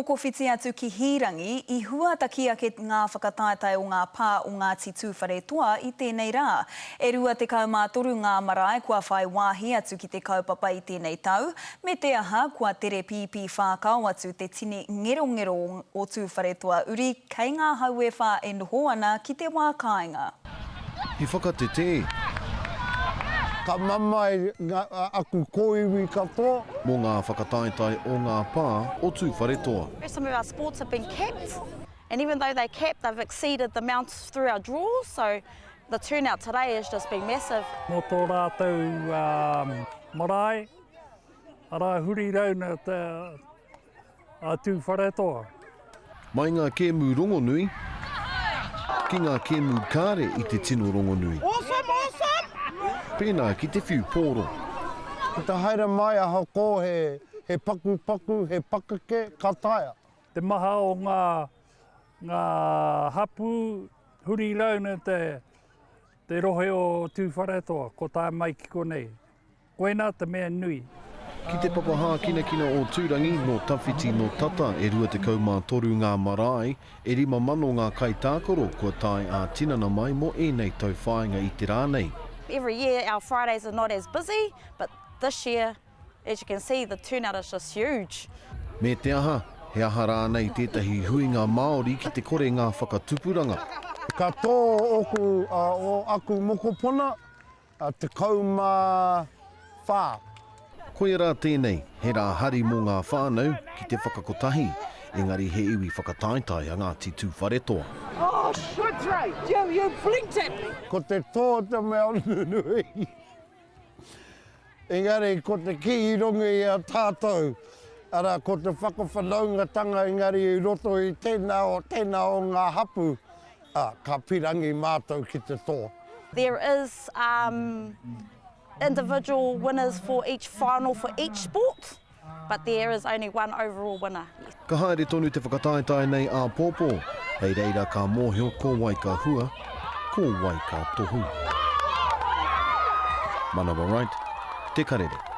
Mokowhiti atu ki Hīrangi, i huataki ake ngā whakataetae o ngā pā o Ngāti Tūwharetoa i tēnei rā. E 23 ngā marae kua whai wāhi atu ki te kaupapa i tēnei tau, me te aha, kua tere pīpī whākao atu te tini ngerongero o Tūwharetoa uri kei ngā hau e whā e noho ana ki te wā kāinga. He whakatetē. Ka mamae aku kōiwi katoa. Mō ngā whakataetae o ngā pā o Tūwharetoa. Some of our sports have been capped and even though they're capped they've exceeded the amount through our draws so the turnout today has just been massive. Nō tō rātou marae, arā huri rauna te a Tūwharetoa. Mai ngā kēmu rongonui, ki ngā kēmu kāre i te tino rongonui. Awesome, awesome! Pēnā ki te whiu pōro. Ki te haere mai ahakoa he pakupaku, he pakeke, ka taea. Te maha o ngā, ngā hapū huri rauna te, te rohe o Tūwharetoa, ko tae mai ki konei. Koinā te mea nui. Ki te papa hākinakina o Tūrangi, nō tawhiti, nō tata, e 23 ngā marae, e 5,000 ngā kaitākaro kua tae ā-tinana mai mō ēnei tauwhāinga i te rā nei. Every year our Fridays are not as busy, but this year, as you can see, the turnout is just huge. Me te aha, he aha rānei tētahi huinga Māori ki te kore ngā whakatupuranga? Ka tō ōku, ō aku mokopuna, 14. Koia rā tēnei, he rā hari mō ngā whānau ki te whakakotahi, engari he iwi whakataetae a Ngāti Tūwharetoa. Oh shit Ray, you, you blinked at me. Ko te tō te mea nunui. Engari ko te kī i runga i a tātou, arā ko te whakawhanaungatanga engari i roto i tēnā o tēnā o ngā hapū, ā, ka pirangi mātou ki te tō. There is um individual winners for each final for each sport, but there is only one overall winner. Ka haere tonu te whakataetae nei āpōpō, hei reira ka mōhio ko wai ka hua, ko wai ka tohu. Manawa Wright, Te Karere.